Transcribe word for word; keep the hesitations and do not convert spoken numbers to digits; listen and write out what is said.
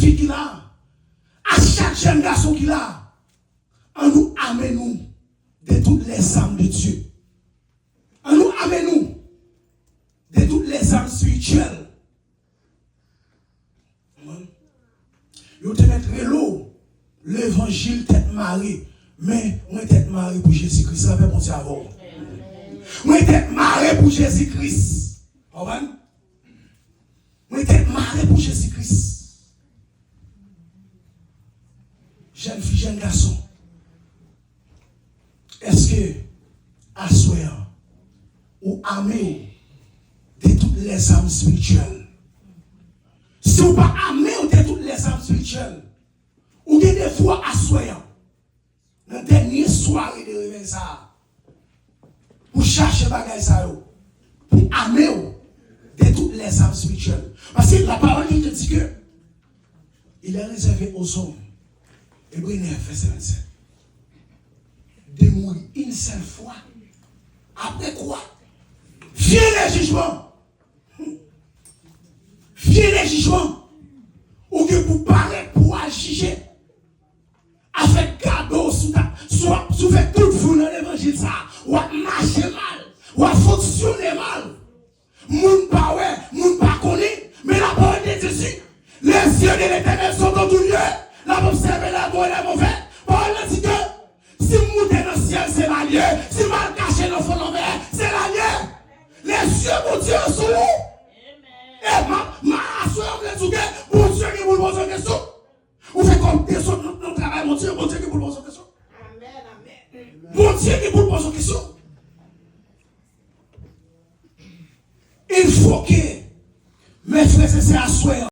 fi ki la, a chak jèn gason ki la, ann nou ame nou de tout lèzam de Dye. Ann nou ame nou de tout lèzam espirityèl. Yo te mèt rele w levanjil tèt mare, men mwen tèt mare pou Jezi Kris. Lapè Bondye avè w. Mwen tèt mare pou Jezi Kris. Konprann? Mwen tèt mare pou Jezi Kris. Jèn fi, jèn gason, èske aswè an ou ame w de tout lèzam espirityèl? Si w pa ame w de tout lèzam espirityèl, ou gen devwa aswè an, nan dènye sware de revèy sa a, pou chache bagay sa yo, pou ame w de tout lèzam espirityèl. Paske lapawòl de Dye di ke il est réservé aux hommes, Ebre nèf, vèsè vennsèt, de mourir une seule fois. Après quoi? Vient le jugement. Vient le jugement. Ou gen pou parèt pou w al jije. Afè gade w, si w ta, si w ap, si w fè tout vi w nan levanjil sa a, w ap mache mal, w ap fonksyone mal. Moun pa wè, moun pa konnen, men lapawòl de Dye di, les yeux de l'Éternel sont en tout lieu, l ap obsève les bons et les mauvais. Pawòl la di ke si m moute nan syèl, se la l ye, si m al kache nan fon lanmè, se la l ye. Les yeux Bondye sou ou. E m ap, m a aswè an vle di w ke Bondye gen pou l poze w kesyon. Ou fè kòb de sot nan, nan travay Bondye, Bondye gen pou l poze w kesyon. Bondye gen pou l poze w kesyon. Il faut que, mes frères et sœurs, aswè an,